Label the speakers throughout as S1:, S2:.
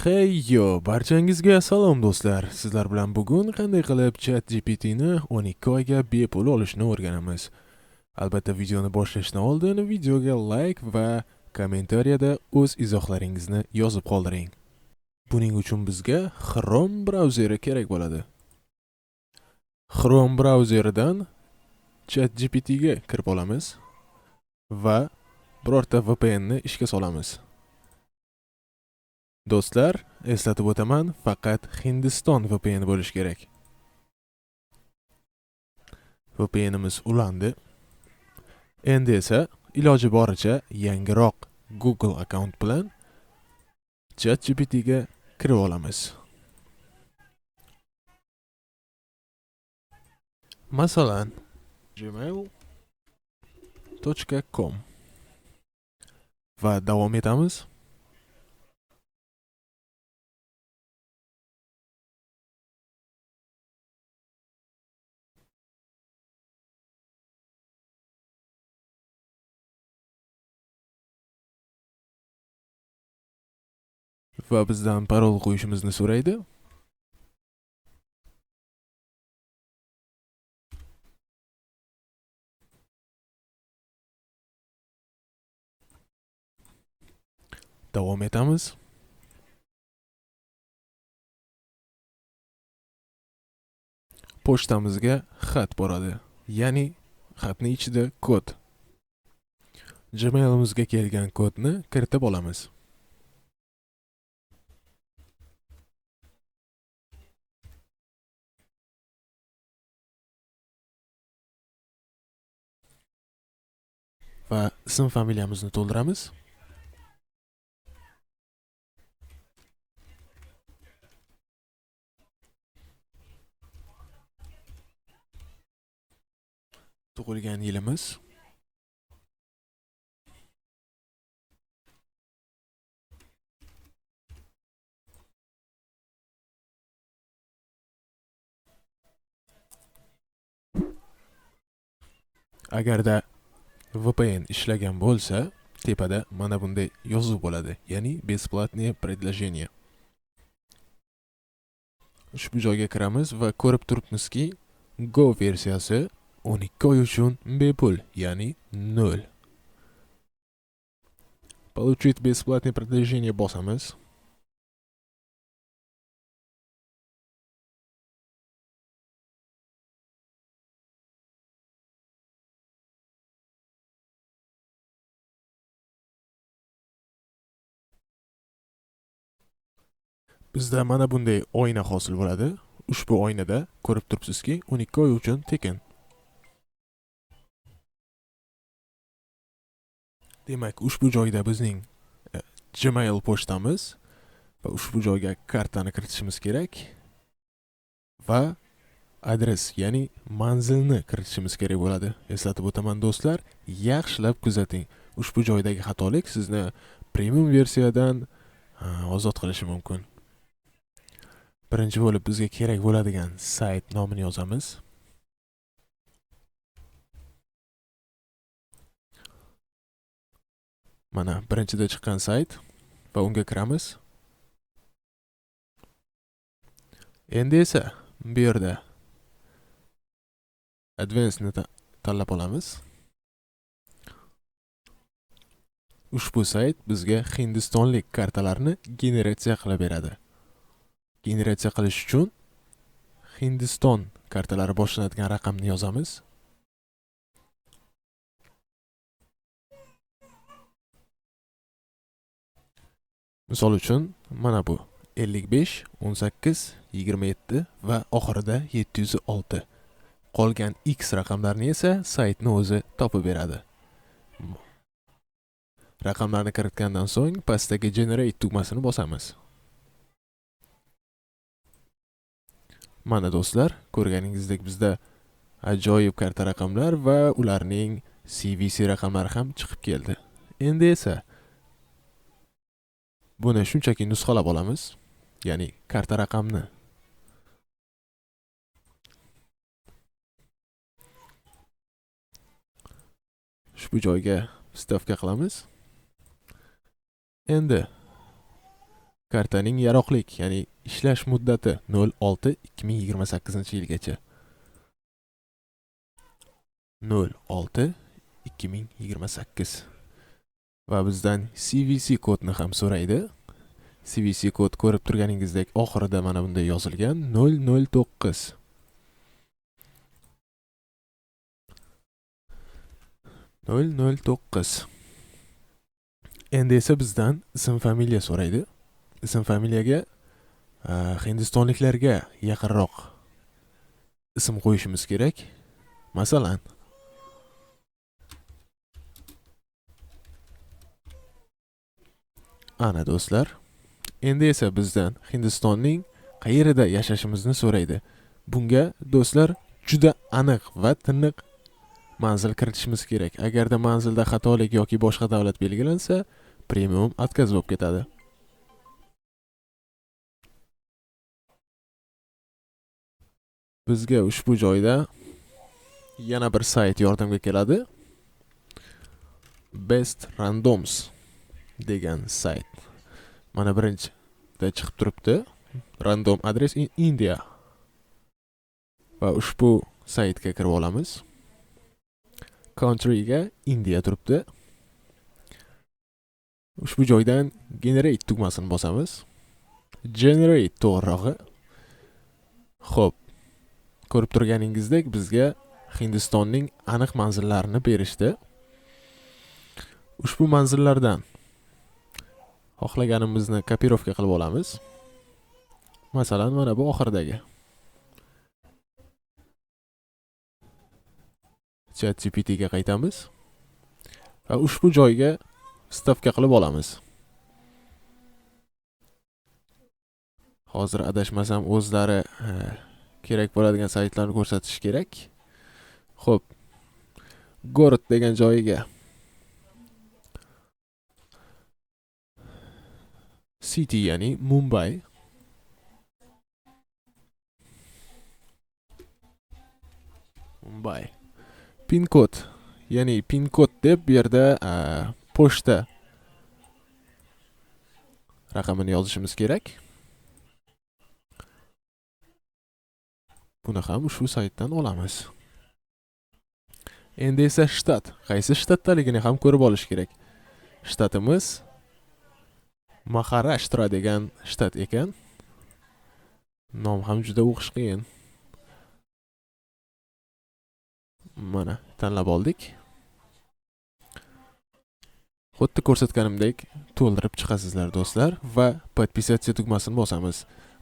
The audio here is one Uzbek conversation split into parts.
S1: Hey yo, barchangizga salom do'stlar. Sizlar bilan bugun qanday qilib ChatGPTni 12 oyga bepul olishni o'rganamiz. Albatta videoni boshlashdan oldin videoga like va kommentariyada o'z izohlaringizni yozib qoldiring. Buning uchun bizga Chrome brauzeri kerak bo'ladi. Chrome brauzeridan ChatGPT ga kirib olamiz va birorta VPN ni ishga solamiz. Do'stlar, eslatib o'taman, faqat Hindiston VPN bo'lishi kerak. VPNimiz ulandi. Endi esa iloji boricha yangiroq Google akkaunt bilan ChatGPT ga kirib olamiz. Masalan, gmail.com va davom etamiz. Va bizdan parol qo'yishimizni so'raydi. Davom etamiz. Pochtamizga xat boradi. Ya'ni xatning ichida kod. Gmail'imizga kelgan kodni kiritib olamiz. Va ism familiyamizni to'ldiramiz. Tug'ilgan yilimiz. Agarda VPN ishlagan bo'lsa, tepada mana bunday yozuv bo'ladi, ya'ni бесплатное предложение. Ushbu joyga kiramiz va ko'rib turibmizki, Go versiyasi 12 oy uchun bepul, ya'ni 0. Получить бесплатное предложение bosamiz. Bizda mana bunday oyna hosil bo'ladi. Ushbu oynada ko'rib turibsizki, 12 oy uchun tekin. Demak, ushbu joyda bizning Gmail pochtamiz va ushbu joyga kartani kiritishimiz kerak va adres, ya'ni manzilni kiritishimiz kerak bo'ladi. Eslatib o'taman do'stlar, yaxshilab kuzating. Ushbu joydagi xatolik sizni premium versiyadan ozod qilishi mumkin. Birinchi bo'lib bizga kerak bo'ladigan sayt nomini yozamiz. Mana birinchida chiqqan sayt va unga kiramiz. Endi esa bu yerda Advancedni tanlab olamiz. Ushbu sayt bizga hindistonlik kartalarni generatsiya qilib beradi. Generatsiya qilish uchun Hindiston kartalari boshlanadigan raqamni yozamiz. Misol uchun mana bu 55, 18, 27 va oxirida 706. Qolgan X raqamlarni esa saytni o'zi topib beradi. Raqamlarni kiritgandan so'ng pastdagi Generate tugmasini bosamiz. Mana do'stlar, ko'rganingizdek bizda ajoyib karta raqamlar va ularning CVC raqamlari ham chiqib keldi. Endi esa buni shunchaki nusxalab olamiz, ya'ni karta raqamni. Ushbu joyga vstavka qilamiz. Endi Kartaning yaroqlik, ya'ni ishlash muddati 06/2028-yilgacha. 06/2028. Va bizdan CVC kodni ham so'raydi. CVC kod ko'rib turganingizdek oxirida mana bunday yozilgan 009. 009. Endi esa bizdan ism familiya so'raydi. Ism familiyaga hindistonliklarga yaqinroq ism qo'yishimiz kerak. Masalan, ana do'stlar, endi esa bizdan Hindistonning qayerida yashashimizni so'raydi. Bunga do'stlar juda aniq va tiniq manzil kiritishimiz kerak. Agarda manzilda xatolik yoki boshqa davlat belgilansa, premium отказ bo'lib ketadi. Bizga ushbu joyda yana bir sayt yordamga keladi. Best Randoms degan sayt. Mana birinchida chiqib turibdi. Random address in India. Va ushbu saytga kirib olamiz. Countryga India turibdi. Ushbu joydan generate tugmasini bosamiz. Generate to'g'rirog'i. Xo'p, ko'rib turganingizdek bizga Hindistonning aniq manzillarini berishdi. Ushbu manzillardan xohlaganimizni kopirovka qilib olamiz. Masalan, mana bu oxiridagi. ChatGPT ga qaytamiz va ushbu joyga stavka qilib olamiz. Hozir adashmasam o'zlari kerak bo'ladigan saytlarni ko'rsatish kerak. Xo'p, город degan joyiga city, ya'ni Mumbai. Mumbai. Pin kod, ya'ni pin kod deb bu yerda pochta raqamini yozishimiz kerak. Buni ham ushbu saytdan olamiz. Endi esa shtat, qaysi shtatdaligini ham ko'rib olish kerak. Shtatimiz Maharashtra degan shtat ekan. Nom ham juda o'qish qiyin. Mana tanlab oldik. Xuddi ko'rsatganimdek to'ldirib chiqasizlar do'stlar va podpisatsiya tugmasini bosamiz.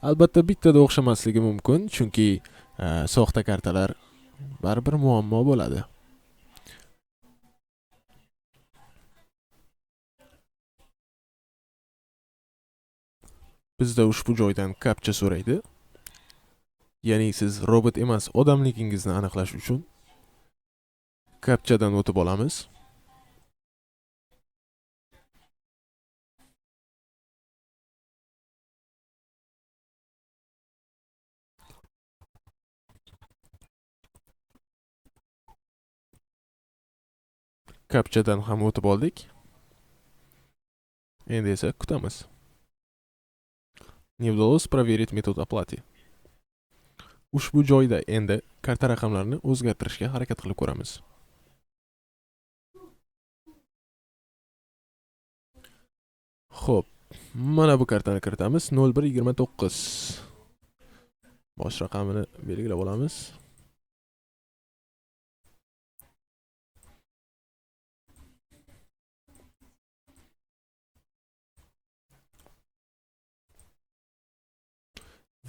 S1: Albatta bittada o'xshamasligi mumkin, chunki soxta kartalar baribir muammo bo'ladi. Bizda ushbu joydan kapcha so'raydi. Ya'ni siz robot emas, odamligingizni aniqlash uchun kapchadan o'tib olamiz. Kapchadan ham o'tib oldik. Endi esa kutamiz. Не удалось проверить метод оплаты. Ushbu joyda endi karta raqamlarini o'zgartirishga harakat qilib ko'ramiz. Xo'p, mana bu kartani kiritamiz. 0129. Bosh raqamini belgilab olamiz.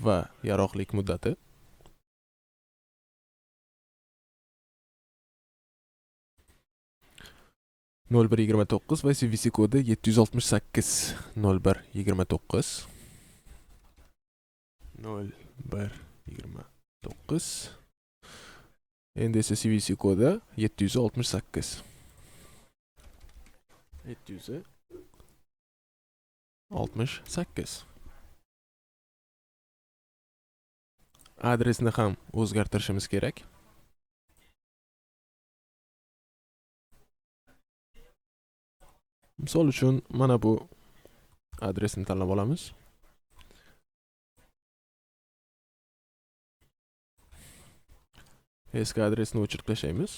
S1: Va yaroqlik muddati. 0129 va CVC kodi 768. 0129. 0129. Endi esa CVC kodi 768. 768. Adresni ham o'zgartirishimiz kerak. Misol uchun mana bu adresni tanlab olamiz. Eski adresni o'chirib tashlaymiz.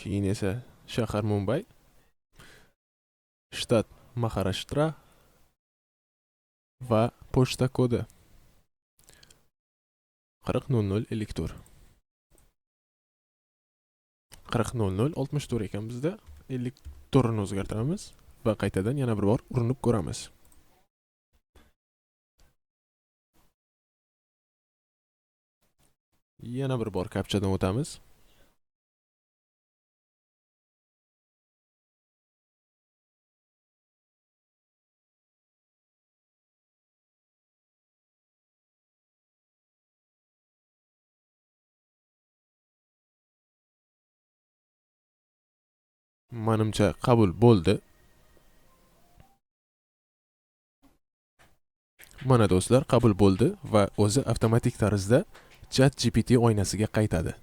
S1: Keyin esa shahar Mumbay, shtat Maharashtra va pochta kodi 400054. 400064 ekan bizda. 54 ni o'zgartiramiz va qaytadan yana bir bor urinib ko'ramiz. Yana bir bor kapchadan o'tamiz. Manimcha qabul bo'ldi. Mana do'stlar, qabul bo'ldi va o'zi avtomatik tarzda ChatGPT oynasiga qaytadi.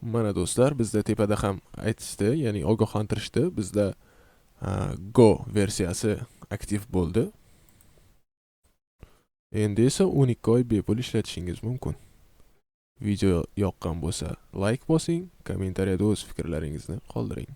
S1: Mana do'stlar, bizda tepada ham aytishdi, ya'ni ogohlantirishdi, bizda Go versiyasi aktiv bo'ldi. Endi esa 12 oy bepul ishlatishingiz mumkin. Video yoqqan bo'lsa, like bosing, kommentariyada o'z fikrlaringizni qoldiring.